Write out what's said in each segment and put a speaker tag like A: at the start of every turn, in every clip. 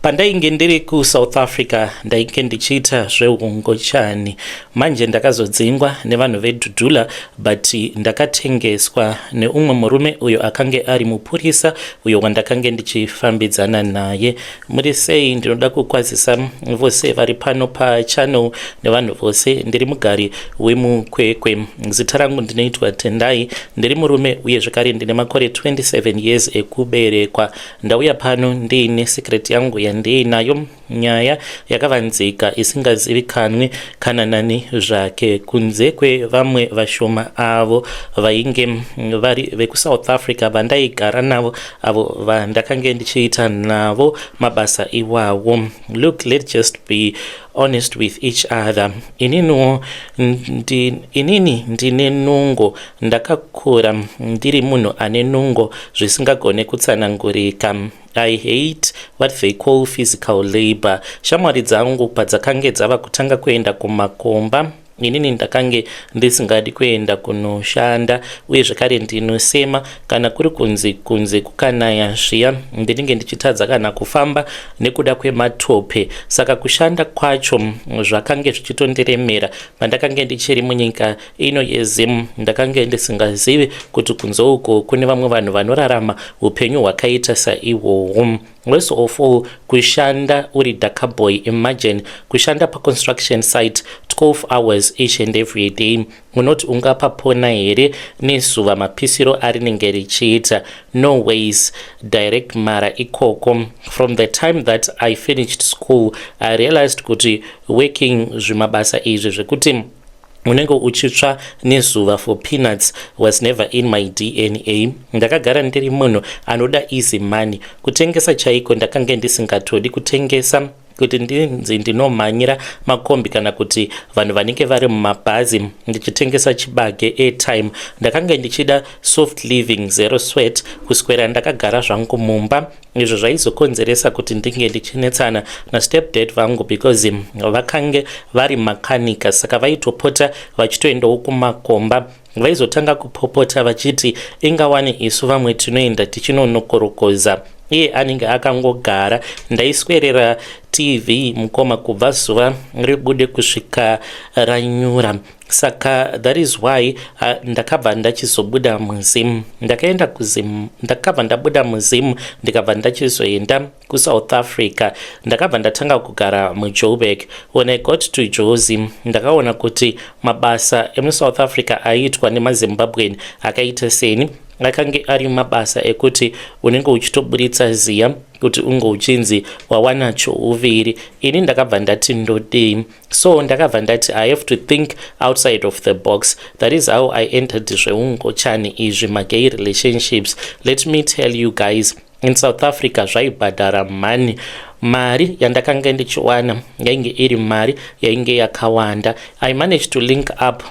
A: Pandainge ndiri kuSouth Africa ndainge ndichiita zveungochani. Manje ndakazodzingwa nevanhu veDudula, but ndakatengeswa neumwe murume uyo akange ari mupurisa uyo wandakange ndichifambidzana naye. Muri sei? Ndinoda kukwazisa vose vari pano pachannel nevanhu vose. Ndiri mugari wemuKwekwe. Zita rangu ndinoitwa Tendai. Ndiri murume uye zvekare ndine makore 27 years ekuberekwa. Ndauya pano ndiine secret yangu yandiinayo, nyaya yakavanzika isingazivikanwi kana nani zvake kunze kwevamwe vashoma avo vainge vari vekuSouth Africa vandaigara navo, avo vandakange ndichiita navo mabasa iwawo. Look, let's just be honest with each other. Ininiwo inini ndine nungo. Ndakakura ndiri munhu ane nungo zvisingagone kutsanangurika. I hate what they call physical labor. Shamwari dzangu padzakange dzava kutanga kuenda kumakomba, inini ndakange ndisingadi kuenda kunoshanda. Uye zvekare ndinosema kana kuri kunzi kunze kukanaya zviya, ndinenge ndichitadza kana kufamba nekuda kwematope. Saka kushanda kwacho zvakange zvichitondiremera. Pandakange ndichiri munyika ino yeZimu, ndakange ndisingazivi kuti kunze uko kune vamwe vanhu vanorarama upenyu hwakaita saihwohwo. Worst of all, kushanda uri daka boy. Imagine kushanda paconstruction site 12 hours each and every day. Unoti ungapapona here nezuva mapisiro arinenge richiita? No ways, direct mara ikoko. From the time that I finished school, I realized kuti working zvimabasa izvi zvekuti unenge uchitsva nezuva for peanuts was never in my DNA. Ndakagara ndiri munhu anoda easy money. Kutengesa chaiko ndakange ndisingatodi kutengesa, kuti ndinzi ndinomhanyira makombi kana kuti vanhu vanenge vari mumabhazi ndichitengesa chibage, airtime. Ndakange ndichida soft living, zero sweat, kuswera ndakagara zvangu mumba. Izvo zvaizokonzeresa kuti ndinge ndichinetsana nastepdad vangu because vakange vari makanika, saka vaitopota vachitoendawo kumakomba. Vaizotanga kupopota vachiti, "Ingawani isu vamwe tinoenda tichinonokorokoza, iye anenge akangogara." Ndaiswerera TV, mukoma, kubva zuva ribude kusvika ranyura. Saka that is why ndakabva ndachizobuda muZimu, ndakaenda kuZimu. Ndakabva ndabuda muZimu, ndikabva ndachizoenda kuSouth Africa. Ndakabva ndatanga kugara muJoburg. When I got to Jozi, ndakaona kuti mabasa emuSouth Africa aiitwa nemaZimbabwean akaita seni akange ari mabasa ekuti unenge uchitoburitsa ziya kuti unge uchinzi wawana chouviri. Ini ndakabva ndati ndodei? So ndakabva ndati I have to think outside of the box. That is how I entered zveungochani izvi, magay relationships. Let me tell you guys, in South Africa zvaibhadhara mhani. Mari yandakanga ndichiwana yainge iri mari yainge yakawanda. I managed to link up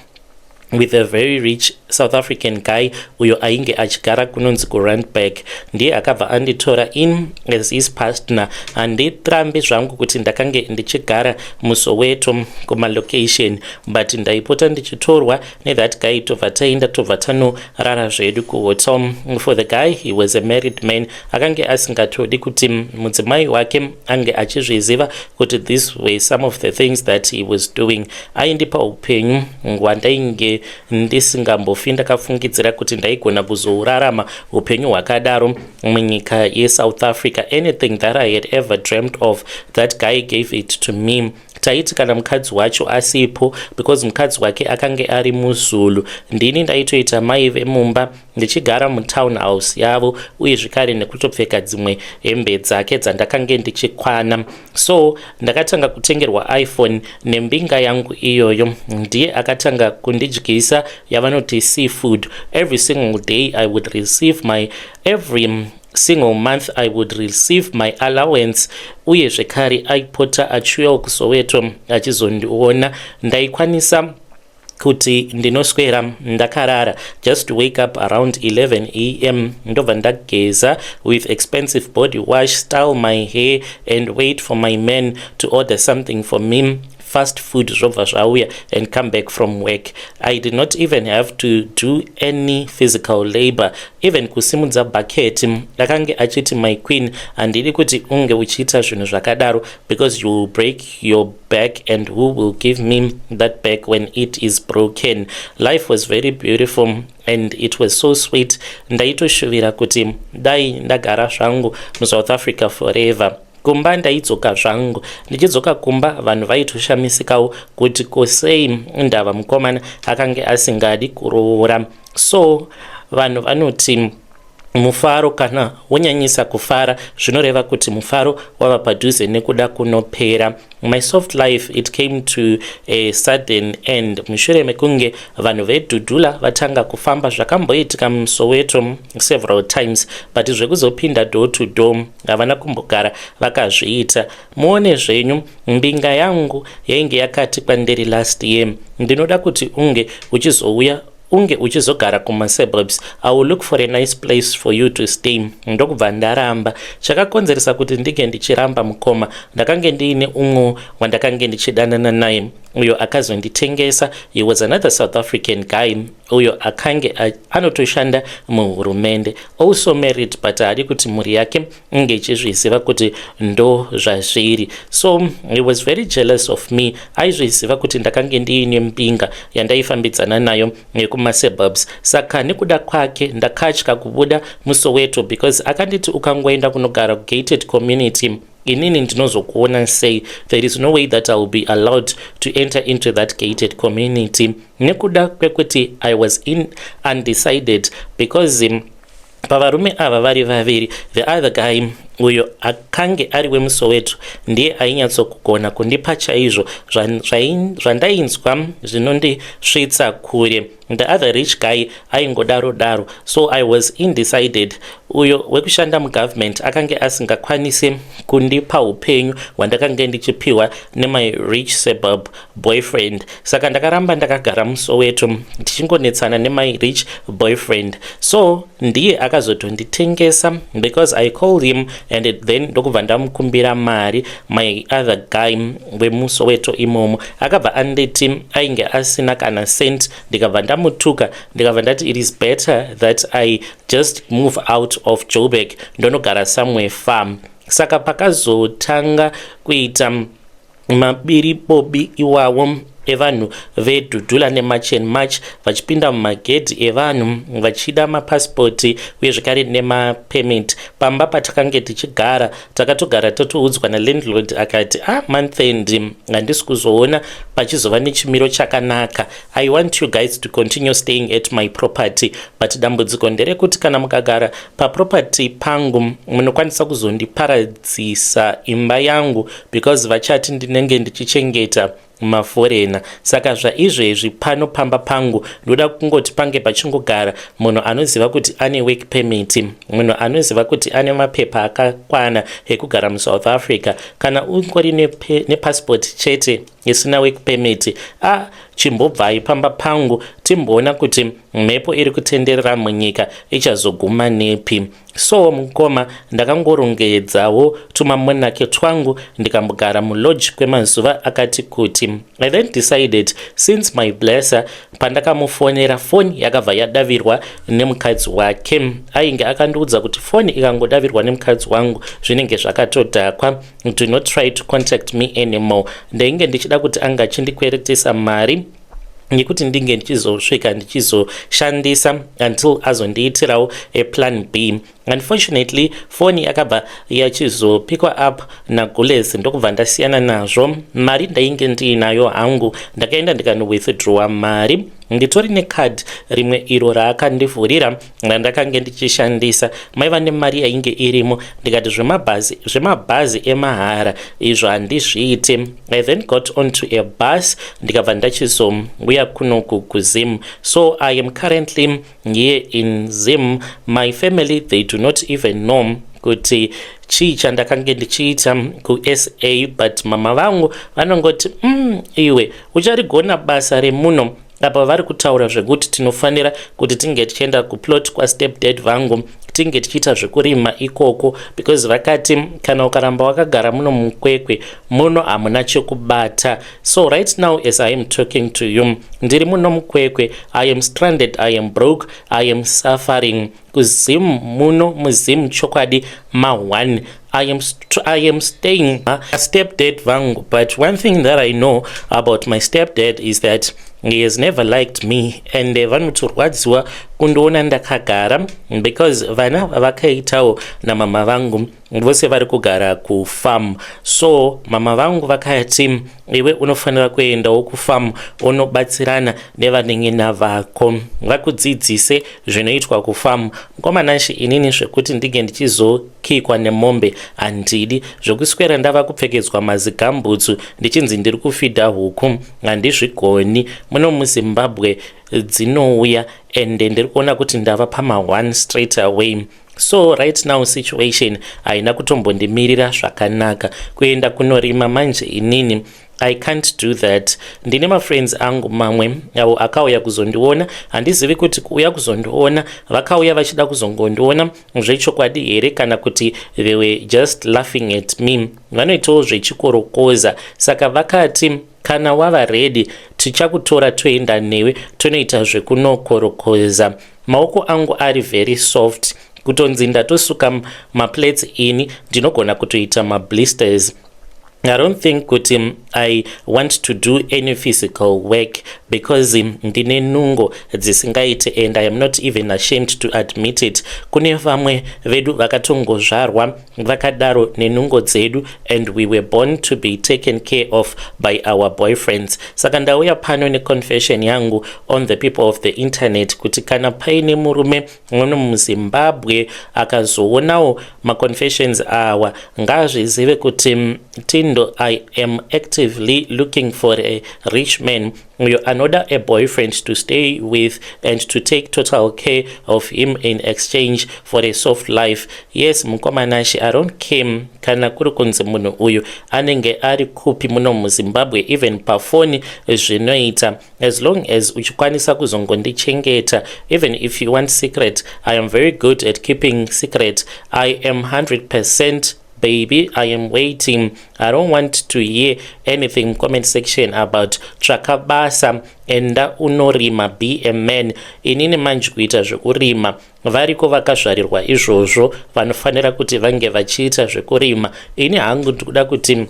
A: with a very rich South African guy uyo ainge achigara kunonzi kuRandburg. Ndiye akabva anditora in as his partner. Handirambi zvangu kuti ndakange ndichigara muSoweto kumalocation, but ndaipota ndichitorwa nethat guy, tobva taenda, tobva tanorara zvedu kuhotel. For the guy, he was a married man. Akange asingatodi kuti mudzimai wake ange achizviziva kuti this were some of the things that he was doing. Aindipa upenyu hwandainge ndisingambofi ndakafungidzira kuti ndaigona kuzourarama, upenyu hwakadaro munyika yeSouth Africa. Anything that I had ever dreamt of, that guy gave it to me. Taiti kana mukadzi wacho asipo, because mukadzi wake akange ari muZulu, ndini ndaitoita mai vemumba, ndichigara mutown house yavo, uye zvekare nekutopfeka dzimwe hembe dzake dzandakange ndichikwana. So ndakatanga kutengerwa iPhone nembinga yangu iyoyo. Ndiye akatanga kundidyisa yavanoti seafood every single day. I would receive my every single month I would receive my allowance. Uye zvekare aipota achiuyawo kuSoweto achizondiona. Ndaikwanisa kuti ndinoswera ndakarara, just to wake up around 11 a.m., ndobva ndageza with expensive body wash, style my hair and wait for my man to order something for me. Fast food zvobva zvauya and come back from work. I did not even have to do any physical labor, even kusimudza bhaketi. Akange achiti, "My queen, handidi kuti unge uchiita zvinhu zvakadaro because you will break your back, and who will give me that back when it is broken?" Life was very beautiful and it was so sweet. Ndaitoshuvira kuti dai ndagara zvangu muSouth Africa forever. Kumba ndaidzoka zvangu. Ndichidzoka kumba, vanhu vaitoshamisikawo kuti kosei ndava mukomana akange asingadi kuroora. So vanhu vanoti mufaro kana wonyanyisa kufara, zvinoreva kuti mufaro wava padhuze nekuda kunopera. My soft life, it came to a sudden end mushure mekunge vanhu veDudula vatanga kufamba. Zvakamboitika muSoweto several times, but zvekuzopinda door to door havana kumbogara vakazviita. Muone zvenyu, mbinga yangu yainge yakati kwandiri last year, "Ndinoda kuti unge uchizouya, unge uchizogara kumasuburbs. I will look for a nice place for you to stay." Ndokubva ndaramba. Chakakonzeresa kuti ndinge ndichiramba, mukoma, ndakange ndiine umwe wandakange ndichidanana naye uyo akazonditengesa. He was another South African guy uyo akange anotoshanda muhurumende, also married, but haadi kuti mhuri yake inge ichizviziva kuti ndo zvazviri. So he was very jealous of me. Aizviziva kuti ndakange ndiine mbinga yandaifambidzana nayo yekumasuburbs. Saka nekuda kwake ndakatya kubuda muSoweto because akanditi, "Ukangoenda kunogara kugated community, inini ndinozokuona sei? There is no way that I will be allowed to enter into that gated community." Nekuda kwekuti I was in undecided because pavarume ava vari vaviri, the other guy uyo akange ari wemuSoweto ndiye ainyatsokugona kundipa chaizvo zvandainzwa zvinondisvitsa kure. The other rich guy aingodaro daro, so I was undecided. Uyo wekushanda mugovernment akange asingakwanisi kundipa upenyu hwandakange ndichipiwa nemy rich suburb boyfriend. Saka ndakaramba ndakagara muSoweto ndichingonetsana nemy rich boyfriend. So ndiye akazotonditengesa because I called him and then ndokubva ndamukumbira mari. My other guy wemuSoweto imomo akabva anditi ainge asina kana cent. Ndikabva ndamutuka, ndikabva ndati it is better that I just move out of Joburg, ndonogara somewhere far. Saka pakazotanga kuita mabiribobi iwawo evanhu veDudula neMarch and March vachipinda mumagedhi evanhu vachida mapasipoti uye zvekare nemapermit pamba patakange tichigara, takatogara totoudzwa nalandlord akati, "Ah, month end handisi kuzoona pachizova nechimiro chakanaka. I want you guys to continue staying at my property, but dambudziko nderekuti kana mukagara paproperty pangu, munokwanisa kuzondiparadzisa imba yangu because vachati ndinenge ndichichengeta maforeigner. Saka zvaizvezvi pano pamba pangu ndoda kungoti pange pachingogara munhu anoziva kuti ane work permit, munhu anoziva kuti ane mapepa akakwana ekugara muSouth Africa. Kana ungori nepassport chete isina work permit, a chimbobvai pamba pangu, timboona kuti mhepo iri kutenderera munyika ichazoguma nepi." So mukoma, ndakangorongedzawo tumamonake twangu, ndikambogara mulodge kwemazuva akati kuti. I then decided, since my blesser pandakamufonera, foni yakabva yadavirwa nemukadzi wake. Ainge akandiudza kuti foni ikangodavirwa nemukadzi wangu, zvinenge zvakatodhakwa, do not try to contact me anymore. Ndainge ndichida kuti anga achindikweretesa mari nekuti ndinge ndichizosvika ndichizoshandisa until azondiitirawo aplan B. Unfortunately, foni yakabva yachizopikwa up nagules, ndokubva ndasiyana nazvo. Mari ndainge ndiinayo hangu, ndakaenda ndikanowithdrawa mari. Nditori nekadhi rimwe iro raakandivhurira randakange ndichishandisa, maiva nemari yainge irimo. Ndikati zvemabhazi emahara izvo handizviite. I then got onto a bus, ndikabva ndachizouya kunoku kuZim. So I am currently here in Zim. My family, they do not even know kuti chii chandakange ndichiita kuSA, but mama vangu vanongoti, Iwe ucharigona basa remuno." Apa vari kutaura zvekuti tinofanira kuti tinge tichienda kuplot kwastepdad vangu, tinge tichiita zvekurima ikoko, because vakati kana ukaramba wakagara muno muKwekwe muno hamuna chekubata. So right now, as I am talking to you, ndiri muno muKwekwe. I am stranded, I am broke, I am suffering. KuZim muno, muZim, chokwadi ma1. I am staying stepdad vangu, but one thing that I know about my stepdad is that he has never liked me and vanotorwadziwa kundiona ndakagara, because vana vavakaitawo namama vangu vose vari kugara kufarm. So mama vangu vakati, "Iwe unofanira kuendawo kufarm, unobatsirana nevanen'ena vako, vakudzidzise zvinoitwa kufarm." Mukomanashi, inini zvekuti ndinge ndichizokikwa nemombe handidi. Zvokuswera ndava kupfekedzwa mazigambutsu ndichinzi ndiri kufidha huku, handizvigoni. Muno muZimbabwe dzinouya, ende ndiri kuona kuti ndava pama1 straight away. So right now situation haina kutombondimirira zvakanaka. Kuenda kunorima manje, inini I can't do that. Ndine mafriends angu mamwe avo akauya kuzondiona. Handizivi kuti kuuya kuzondiona, vakauya vachida kuzongondiona zvechokwadi here kana kuti they were just laughing at me. Vanoitawo zvechikorokoza, saka vakati, "Kana wava ready, tichakutora toenda newe tonoita zvekunokorokoza." Maoko angu ari very soft, kutonzi ndatosuka maplates ini ndinogona kutoita mablisters. I don't think kuti I want to do any physical work because ndine nungo dzisingaiti, and I am not even ashamed to admit it. Kune vamwe vedu vakatongozvarwa vakadaro nenungo dzedu, and we were born to be taken care of by our boyfriends. Saka ndauya pano neconfession yangu on the people of the internet kuti kana paine murume muno muZimbabwe akazoonawo maconfessions awa, ngazvizive kuti Tindo, I am actively looking for a rich man uyo anoda a boyfriend to stay with and to take total care of him in exchange for a soft life. Yes, mukomanashi, I don't care kana kuri kunzi munhu uyu anenge ari kupi muno muZimbabwe, even pafoni zvinoita, as long as uchikwanisa kuzongondichengeta. Even if you want secret, I am very good at keeping secret. I am 100%, baby. I am waiting. I don't want to hear anything comment section about "Tsvaka basa, enda unorima, be a man." Inini manje kuita zvekurima, variko vakazvarirwa izvozvo, vanofanira kuti vange vachiita zvekurima. Ini hangu ndikuda kuti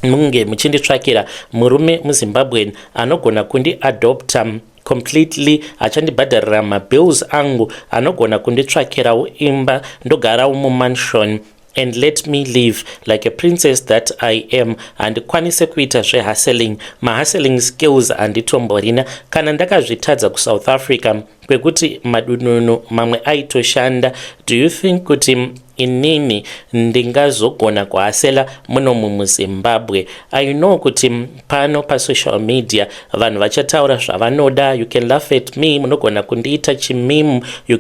A: munge muchinditsvakira murume muZimbabwen anogona kundiadopta completely, achandibhadharira mabills angu, anogona kunditsvakirawo imba, ndogarawo mumansion, and let me live like a princess that I am. Handikwanise kuita zvehustling. Mahustling skills handitomborina. Kana ndakazvitadza kuSouth Africa kwekuti madununu mamwe aitoshanda, do you think kuti inini ndingazogona kuhustler munomu muZimbabwe? I know kuti pano pasocial media vanhu vachataura zvavanoda. You can laugh at me, munogona kundiita chimeme, you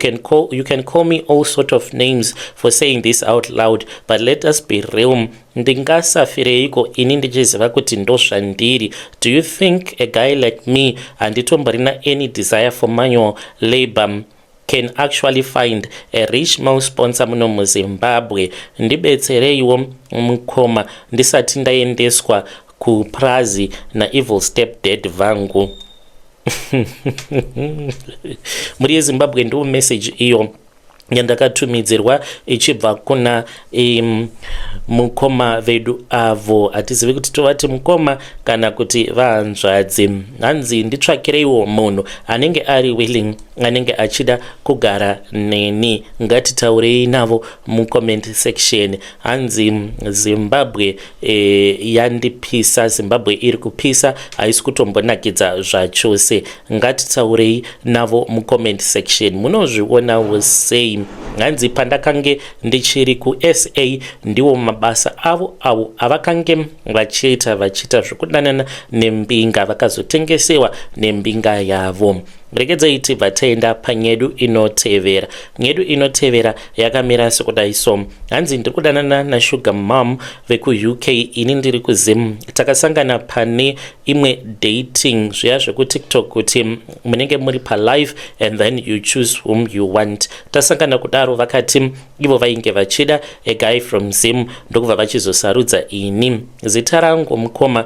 A: can call me all sort of names for saying this out loud, but let us be real. Ndingasafireiko ini ndichiziva kuti ndozvandiri? Do you think a guy like me, handitomborina any desire for manual labor, can actually find a rich male sponsor muno muZimbabwe? Ndibetsereiwo mukoma, ndisati ndaendeswa kuprazi naevil step dad vangu. Muri yeZimbabwe, ndiwo message iyo yandakatumidzirwa ichibva kuna mukoma vedu avo. Hatizivi kuti tovati mukoma kana kuti vahanzvadzi. Hanzi, "Nditsvakireiwo munhu anenge ari willing, anenge achida kugara neni." Ngatitaurei navo mucomment section. Hanzi, "Zimbabwe yandipisa. Zimbabwe iri kupisa, haisi kutombonakidza zvachose." Ngatitaurei navo mucomment section. Munozvionawo sei? Hanzi, "Pandakange ndichiri kuSA, ndiwo mabasa avo avo avakange vachiita, vachiita zvekudanana nembinga, vakazotengesewa nembinga yavo." Regedzai tibva taenda panyedu inotevera. Nyedu inotevera yakamira sekudai so. Hanzi ndiri kudanana naSugar Mom vekuUK, ini ndiri kuZim. Takasangana pane imwe dating zviya zvekuTikTok kuti munenge muri palive and then you choose whom you want. Tasangana kudaro vakati ivo vainge vachida a guy from Zim, ndokubva vachizosarudza ini. Zita rangu mukoma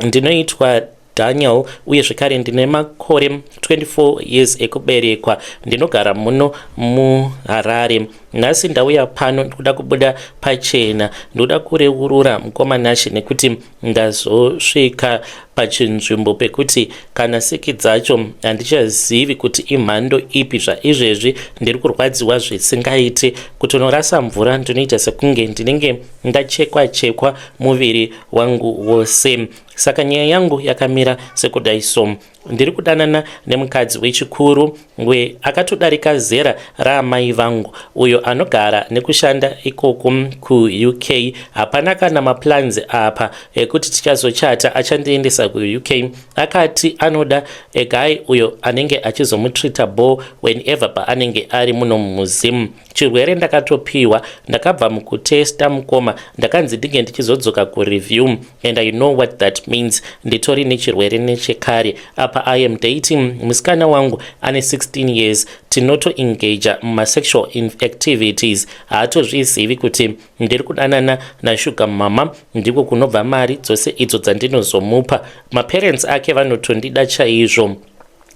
A: ndinoitwa Daniel, uye zvekare ndine makore 24 years ekuberekwa. Ndinogara muno muHarare. Nhasi ndauya pano ndikuda kubuda pachena, ndoda kureurura, mukoma Nashe, nekuti ndazosvika pachinzvimbo pekuti kana siki dzacho handichazivi kuti imhando ipi. Zvaizvezvi ndiri kurwadziwa zvisingaiti, kutonorasa mvura ndinoita sekunge ndinenge ndachekwa chekwa muviri wangu wose. Saka nyaya yangu yakamira sekudai so. Ndiri kudanana nemukadzi wechikuru we akatodarika zera raamai vangu, uyo anogara nekushanda ikoko kuUK. Hapana kana maplans apa ekuti tichazochata. Achandiendesa kuUK. Akati anoda a guy uyo anenge achizomutreata bho whenever paanenge ari muno muZim. Chirwere ndakatopiwa, ndakabva mukutesta, mukoma. Ndakanzi ndinge ndichizodzoka kureview and I know what that means. Nditori nechirwere nechekare. Apa I am dating musikana wangu ane 16 years. Tinotoengaja mumasexual activities. Haatozvizivi kuti ndiri kudanana nashuga mama. Ndiko kunobva mari dzose idzo dzandinozomupa. Maparents ake vanotondida chaizvo.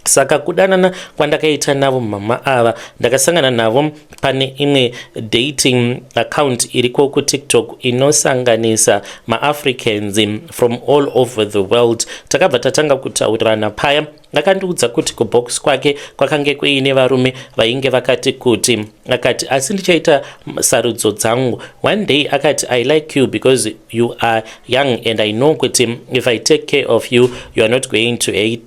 A: Saka kudanana kwandakaita navo mama ava, ndakasangana navo pane imwe dating account iriko kuTikTok inosanganisa maAfricans from all over the world. Takabva tatanga kutaurirana paya. Akandiudza kuti kubox kwake kwakange kuine varume vainge vakati kuti. Akati asi ndichaita sarudzo dzangu. One day akati, "I like you because you are young and I know kuti if I take care of you, you are not going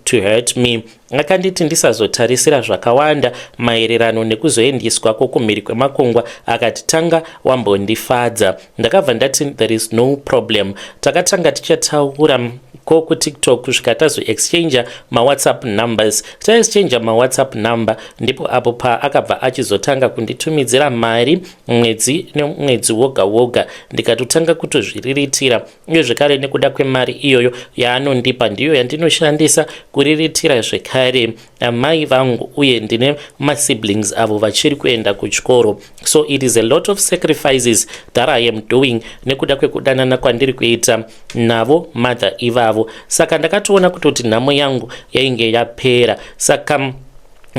A: to hurt me." Akanditi ndisazotarisira zvakawanda maererano nekuzoendiswa kwokumhiri kwemakungwa. Akati tanga wambondifadza. Ndakabva ndati there is no problem. Takatanga tichataura ko kuTikTok kusvika tazoexchangea maWhatsApp numbers. Taexchangea maWhatsApp number, ndipo apo paakabva achizotanga kunditumidzira mari mwedzi nemwedzi woga woga. Ndikatotanga kutozviriritira, uye zvekare nekuda kwemari iyoyo yaanondipa ndiyo yandinoshandisa kuriritira zvekare amai vangu, uye ndine masiblings avo vachiri kuenda kuchikoro. So it is a lot of sacrifices that I am doing nekuda kwekudanana kwandiri kuita navo mother ivavo. Saka ndakatoona kutoti nhamo yangu yainge yapera. Saka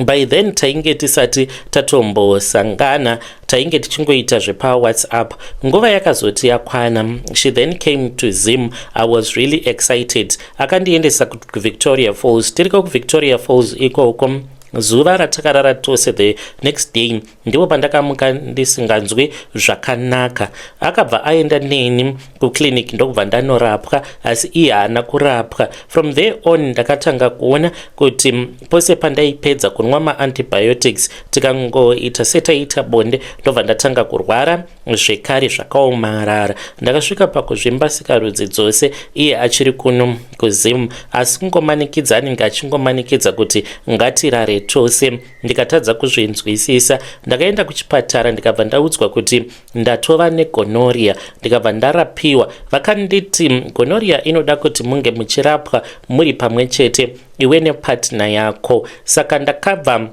A: by then tainge tisati tatombosangana, tainge tichingoita zvepaWhatsApp. Nguva yakazoti yakwana, she then came to Zim. I was really excited. Akandiendesa kuVictoria Falls. Tiriko kuVictoria Falls ikoko, zuva ratakarara tose, the next day ndipo pandakamuka ndisinganzwi zvakanaka. Akabva aenda neni kuclinic, ndokubva ndanorapwa, asi iye haana kurapwa. From there on ndakatanga kuona kuti pose pandaipedza kunwa maantibiotics, tikangoita setaita bonde, ndobva ndatanga kurwara zvekare zvakaomarara. Ndakasvika pakuzvimba sikarudzi dzose iye achiri kuno kuZim, asi kungomanikidza, anenge achingomanikidza kuti ngatirare tose. Ndikatadza kuzvinzwisisa. Ndakaenda kuchipatara, ndikabva ndaudzwa kuti ndatova negonorrhea. Ndikabva ndarapiwa. Vakanditi gonorrhea inoda kuti munge muchirapwa muri pamwe chete, iwe nepartner yako. Saka ndakabva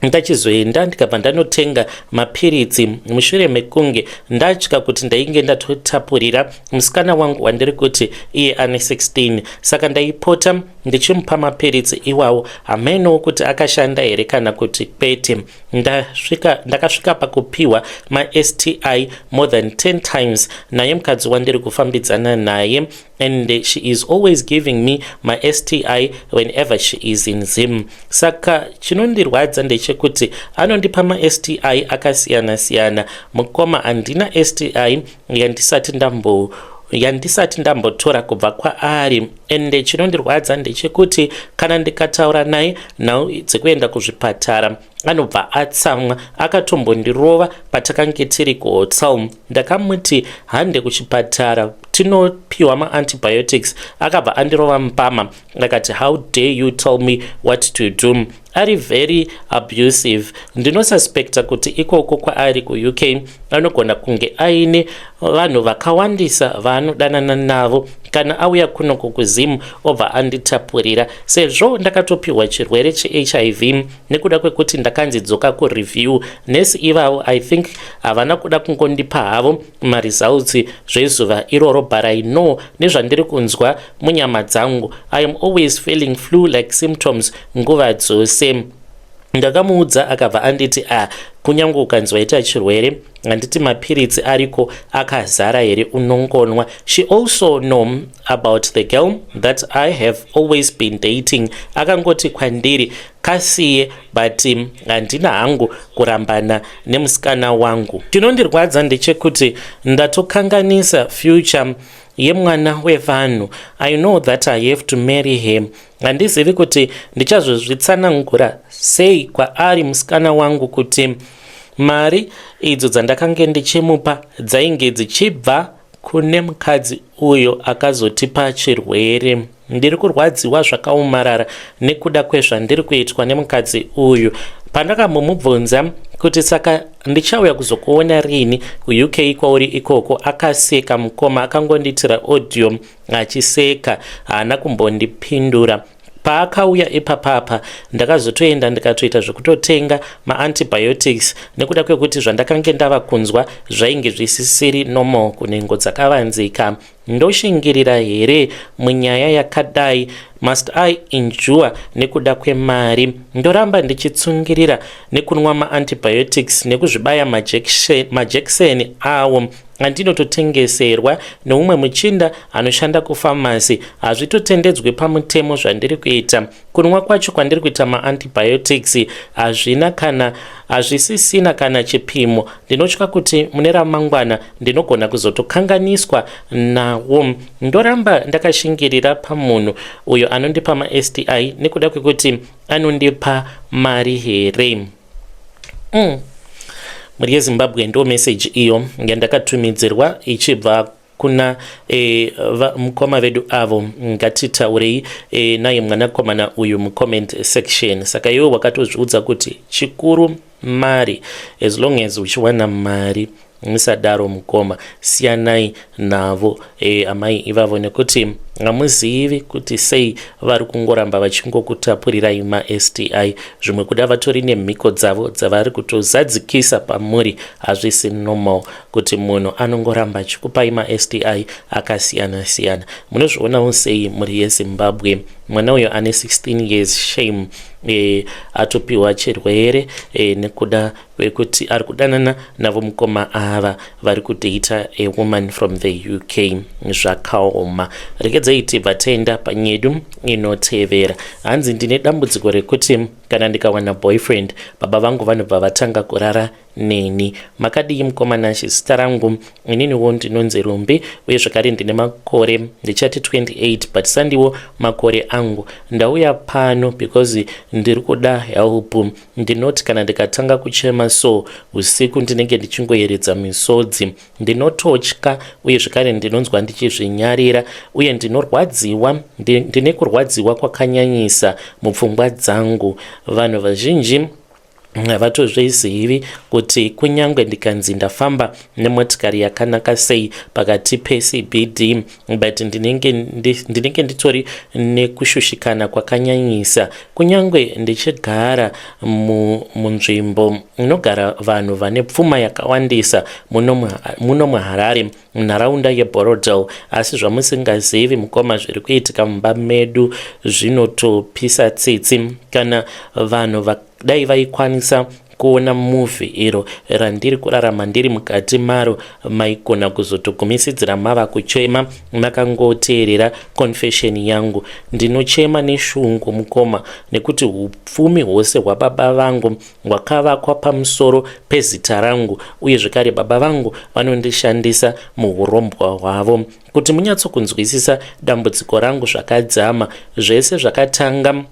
A: ndachizoenda, ndikabva ndanotenga mapiritsi mushure mekunge ndatya kuti ndainge ndatotapurira musikana wangu wandiri kuti iye ane 16. Saka ndaipota ndichimupa mapiritsi iwawo. Hamenowo kuti akashanda here kana kuti kwete. Ndakasvika pakupiwa maSTI more than 10 times naye mukadzi wandiri kufambidzana naye, and she is always giving me maSTI whenever she is in Zim. Saka chinondirwadza ndechekuti anondipa maSTI akasiyana-siyana. Mukoma, handina STI yandisati ndambo yandisati ndambotora kubva kwaari. Ende chinondirwadza ndechekuti kana ndikataura naye nhau dzekuenda kuzvipatara anobva atsamwa. Akatombondirova patakange tiri kuhotel. Ndakamuti hande kuchipatara tinopiwa maantibiotics, akabva andirova mbama akati, "How dare you tell me what to do?" Ari very abusive. Ndinosuspecta kuti ikoko kwaari kuUK anogona kunge aine vanhu vakawandisa vaanodanana navo. Kana auya kunoko kuZimu obva anditapurira, sezvo ndakatopiwa chirwere cheHIV nekuda kwekuti ndakanzi dzoka kureview. Nesi ivavo, I think havana kuda kungondipa havo maresults zvezuva iroro, but I know nezvandiri kunzwa munyama dzangu, I am always feeling flu like symptoms nguva dzose. Ndakamuudza, akabva anditi, "A ah, kunyange ukanzi waita chirwere, handiti mapiritsi ariko akazara here? Unongonwa." She also know about the girl that I have always been dating. Akangoti kwandiri kasiye, but handina hangu kurambana nemusikana wangu. Chinondirwadza ndechekuti ndatokanganisa future yemwana wevanhu. I know that I have to marry him. Handizivi kuti ndichazozvitsanangura sei kwaari musikana wangu kuti mari idzo dzandakange ndichimupa dzainge dzichibva kune mukadzi uyo akazotipa chirwere. Ndiri kurwadziwa zvakaomarara nekuda kwezvandiri kuitwa nemukadzi uyu. Pandakambomubvunza kuti saka ndichauya kuzokuona rini kuUK kwauri ikoko, akaseka mukoma. Akangondiitira audio achiseka, haana kumbondipindura. Paakauya ipapapa, ndakazotoenda ndikatoita zvekutotenga maantibiotics nekuda kwekuti zvandakange ndava kunzwa zvainge zvisisiri normal kunhengo dzakavanzika. Ndoshingirira here munyaya yakadai? Must I endure nekuda kwemari? Ndoramba ndichitsungirira nekunwa maantibiotics nekuzvibaya majekiseni awo andinototengeserwa neumwe muchinda anoshanda kufamasi? Hazvitotendedzwi pamutemo zvandiri kuita. Kunwa kwacho kwandiri kuita maantibiotics hazvina kana, hazvisisina kana chipimo. Ndinotya kuti mune ramangwana ndinogona kuzotokanganiswa nawo. Ndoramba ndakashingirira pamunhu uyo anondipa maSTI nekuda kwekuti anondipa mari here? Mhuri yeZimbabwe, ndo meseji iyo yandakatumidzirwa ichibva kuna mukoma vedu avo. Ngatitaurei naye mwanakomana uyu mucomment section. Saka iwe wakatozviudza kuti chikuru mari, as long as uchiwana mari, musadaro mukoma, siyanai navo amai ivavo, nekuti hamuzivi kuti sei vari kungoramba vachingokutapurirai maSTI. Zvimwe kuda vatori nemhiko dzavo dzavari kutozadzikisa pamuri. Hazvisi normal kuti munhu anongoramba achikupai maSTI akasiyana siyana. Munozvionawo sei, mhuri yeZimbabwe? Mwana uyo ane 16 years, shame, atopiwa chirwere nekuda kwekuti ari kudanana navo mukoma ava vari kudata a woman from the UK. Zvakaoma. Regedzai tibva taenda panyedu inotevera. Hanzi, "Ndine dambudziko rekuti kana ndikawana boyfriend, baba vangu vanobva vatanga kurara neni." Makadii mukoma Nashe? Zita rangu ininiwo ndinonzi Rumbi, uye zvakare ndine makore ndichati 28, but sandiwo makore angu. Ndauya pano because ndiri kuda help. Ndinoti kana ndikatanga kuchema so usiku, ndinenge ndichingoyeredza misodzi. Ndinototya, uye zvekare ndinonzwa ndichizvinyarira, uye ndinorwadziwa, ndine kurwadziwa kwakanyanyisa mupfungwa dzangu. Vanhu vazhinji havatozvizivi kuti kunyange ndikanzi ndafamba nemotikari yakanaka sei pakati peCBD, but ndinenge nditori nekushushikana kwakanyanyisa. Kunyange ndichigara munzvimbo inogara vanhu vane pfuma yakawandisa muno muHarare, munharaunda yeBorrowdale, asi zvamusingazivi mukoma, zviri kuitika mumba medu zvinotopisa tsitsi. Kana vanhu dai vaikwanisa Kuona movie iro randiri kurarama ndiri mukati maro maigona kuzotogumisidzira mava kuchema makangoteerera confession yangu. Ndinochema neshungu mukoma nekuti hupfumi hwose hwababa vangu hwakavakwa pamusoro pezita rangu uye zvekare baba vangu vanondishandisa muhurombwa hwavo. Kuti munyatsokunzwisisa dambudziko rangu zvakadzama, zvese zvakatanga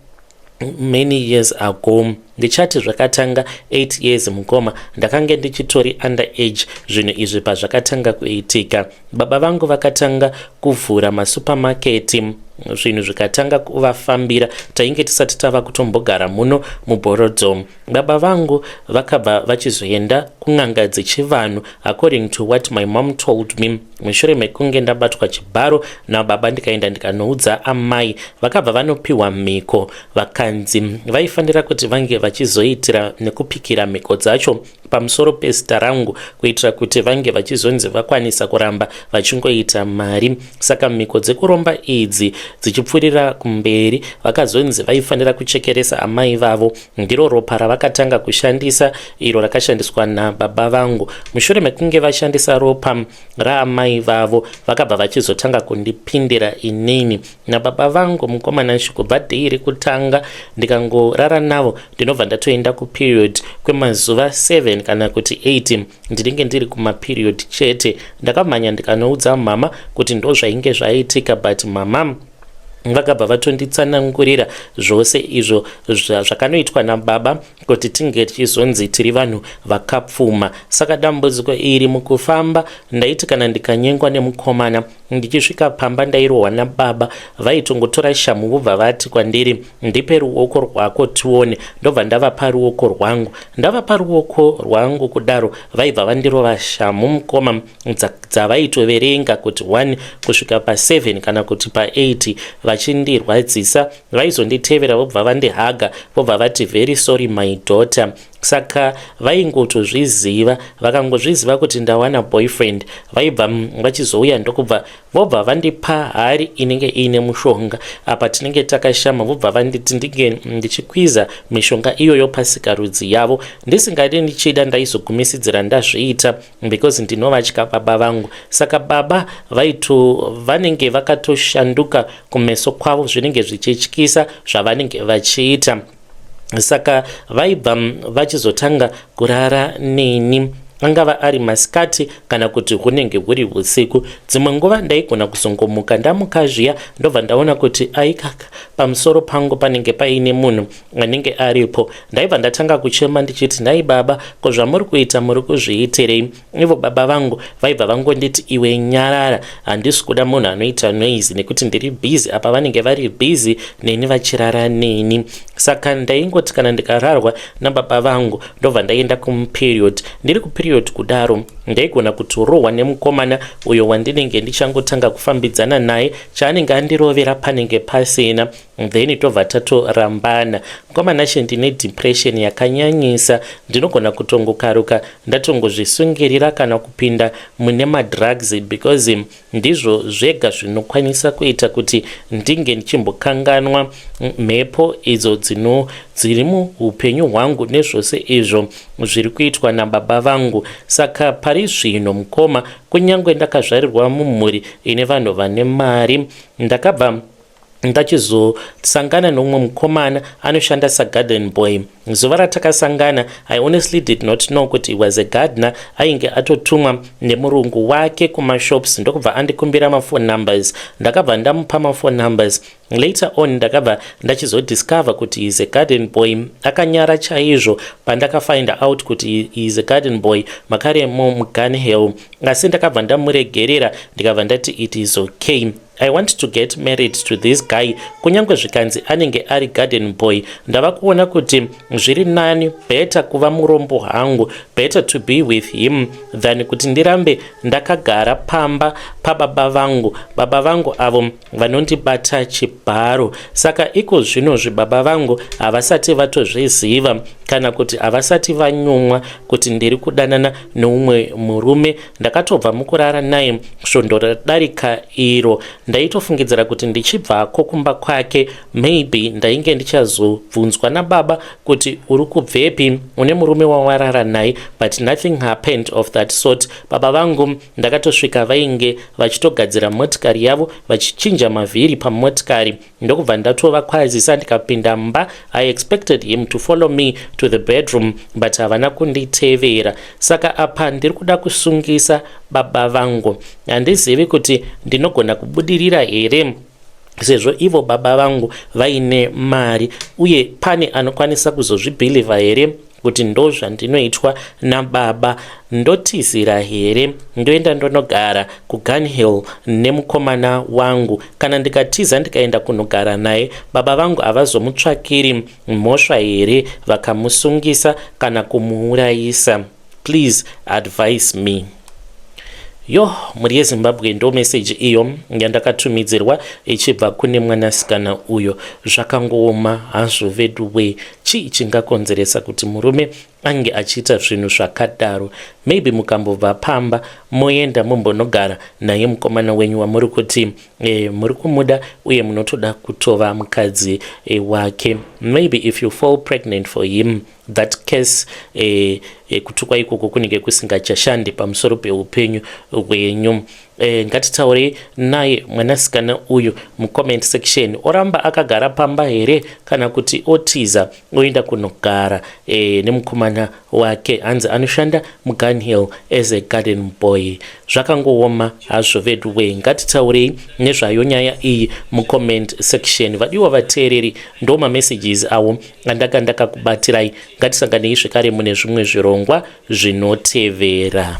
A: many years ago. Ndichati zvakatanga 8 years mukoma, ndakange ndichitori under age zvinhu izvi pazvakatanga kuitika. Baba vangu vakatanga kuvhura masupamaketi, zvinhu zvikatanga kuvafambira. Tainge tisati tava kutombogara muno muBorodom. Baba vangu vakabva vachizoenda kun'anga dzechivanhu, according to what my mom told me. Mushure mekunge ndabatwa chibharo nababa, ndikaenda ndikanoudza amai, vakabva vanopiwa mhiko, vakanzi vaifanira kuti vange vachizoitira nekupikira mhiko dzacho pamusoro pezita rangu kuitira kuti vange vachizonzi vakwanisa kuramba vachingoita mari. Saka mhiko dzekuromba idzi dzichipfuurira kumberi, vakazonzi vaifanira kuchekeresa amai vavo. Ndiro ropa ravakatanga kushandisa, iro rakashandiswa nababa vangu. Mushure mekunge vashandisa ropa raamai vavo, vakabva vachizotanga kundipindira inini nababa vangu. Mukomana, kubva day rekutanga ndikangorara navo, ndinobva ndatoenda kuperiod kwemazuva 7 kana kuti 8. Ndinenge ndiri kumaperiod chete. Ndakamhanya ndikanoudza mama kuti ndo zvainge zvaitika, but mama vakabva vatonditsanangurira zvose izvo zvakanoitwa nababa kuti tinge tichizonzi tiri vanhu vakapfuma. Saka dambudziko iri mukufamba, ndaiti kana ndikanyengwa nemukomana, ndichisvika pamba ndairohwa nababa. Vaitongotora shamu vobva vati kwandiri, "Ndipe ruoko rwako tione." Ndobva ndavapa ruoko rwangu. Ndavapa ruoko rwangu kudaro, vaibva vandirova shamu, mukoma, dzavaitoverenga kuti 1 kusvika pa7 kana kuti pa8, vachindirwadzisa. Vaizonditevera, vobva vandihaga, vobva vati, "Very sorry, my daughter." Saka vaingotozviziva, vakangozviziva kuti ndawana boyfriend, vaibva vachizouya, ndokubva vobva vandipa hari inenge iine mushonga. Apa tinenge takashama, vobva vanditi ndinge ndichikwiza mishonga iyoyo pasikarudzi yavo. Ndisingadi ndichida, ndaizogumisidzira ndazviita because ndinovatya baba vangu. Saka baba vaito vanenge vakatoshanduka kumeso kwavo, zvinenge zvichityisa zvavanenge vachiita. Saka vaibva vachizotanga kurara neni, angava ari masikati kana kuti hunenge huri usiku. Dzimwe nguva ndaigona kuzongomuka, ndamuka zviya ndobva ndaona kuti aikaka, pamusoro pangu panenge paine munhu anenge aripo. Ndaibva ndatanga kuchema ndichiti, "Nhai baba, ko zvamuri kuita muri kuzviitirei?" Ivo baba vangu vaibva vangonditi, "Iwe nyarara, handisi kuda munhu anoita noise nekuti ndiri busy." Apa vanenge vari busy neni, vachirara neni. Saka ndaingoti kana ndikararwa nababa vangu, ndobva ndaenda kumuperiod. Ndiri kuperiod kudaro, ndaigona kutorohwa nemukomana uyo wandinenge ndichangotanga kufambidzana naye. Chaanenge andirovera panenge pasina, then tobva tatorambana. Mukomana che, ndine depression yakanyanyisa. Ndinogona kutongokaruka ndatongozvisungirira kana kupinda mune madrugs because ndizvo zvega zvinokwanisa kuita kuti ndinge ndichimbokanganwa mhepo idzo dzino dziri muupenyu hwangu nezvose izvo zviri kuitwa nababa vangu. Saka pari zvino, mukoma, kunyange ndakazvarirwa mumhuri ine vanhu vane mari, ndakabva ndachizosangana nomumwe mukomana anoshanda sagarden boy. Zuva ratakasangana, I honestly did not know kuti he was a gardener. Ainge atotumwa nemurungu wake kumashops, ndokubva andikumbira maphone numbers. Ndakabva ndamupa maphone numbers. Later on ndakabva ndachizodiscover kuti is a garden boy. Akanyara chaizvo pandakafind out kuti he is a garden boy makaremo muGunhill, asi ndakabva ndamuregerera, ndikabva ndati it is okay. I want to get married to this guy, kunyange zvikanzi anenge ari garden boy. Ndava kuona kuti zviri nani, better kuva murombo hangu, better to be with him than kuti ndirambe ndakagara pamba pababa vangu, baba vangu avo vanondibata chibharo. Saka iko zvinozvi baba vangu havasati vatozviziva. Kana kuti havasati vanyumwa kuti ndiri kudanana neumwe murume. Ndakatobva mukurara naye svondo radarika iro. Ndaitofungidzira kuti ndichibvako kumba kwake maybe ndainge ndichazobvunzwa nababa kuti uri kubvepi une murume wawarara naye, but nothing happened of that sort. Baba vangu ndakatosvika vainge vachitogadzira motikari yavo, vachichinja mavhiri pamotikari, ndokubva ndatovakwazisa ndikapinda mumba. I expected him to follow me to the bedroom, but havana kunditevera. Saka apa ndiri kuda kusungisa baba vangu. Handizivi kuti ndinogona kubudirira here, sezvo ivo baba vangu vaine mari, uye pane anokwanisa kuzozvibhilivha here kuti ndo zvandinoitwa nababa? Ndotizira here, ndoenda ndonogara kuGunhill nemukomana wangu? Kana ndikatiza ndikaenda kunogara naye, baba vangu havazomutsvakiri mhosva here vakamusungisa kana kumuurayisa? Please advise me. Yo, mhuri yeZimbabwe, ndo meseji iyo yandakatumidzirwa ichibva kune mwanasikana uyo. Zvakangooma hazvo vedu. Chii chingakonzeresa kuti murume ange achiita zvinhu zvakadaro? Maybe mukambobva pamba moenda mumbonogara naye mukomana wenyu wamuri kuti muri kumuda uye munotoda kutova mukadzi wake, maybe if you fall pregnant for him, that case kutukwa ikoko kunenge kusingachashandi pamusoro peupenyu hwenyu. Ngatitaurei naye mwanasikana uyu mucomment section. Oramba akagara pamba here kana kuti otiza oenda kunogara nemukomana wake? Hanzi anoshanda muGunhill as a garden boy. Zvakangooma hazvo veduwe. Ngatitaurei nezvayo nyaya iyi mucomment section. Vadiwa vateereri, ndo mamessages awo andaka ndakakubatirai. Ngatisanganei zvekare mune zvimwe zvirongwa zvinotevera.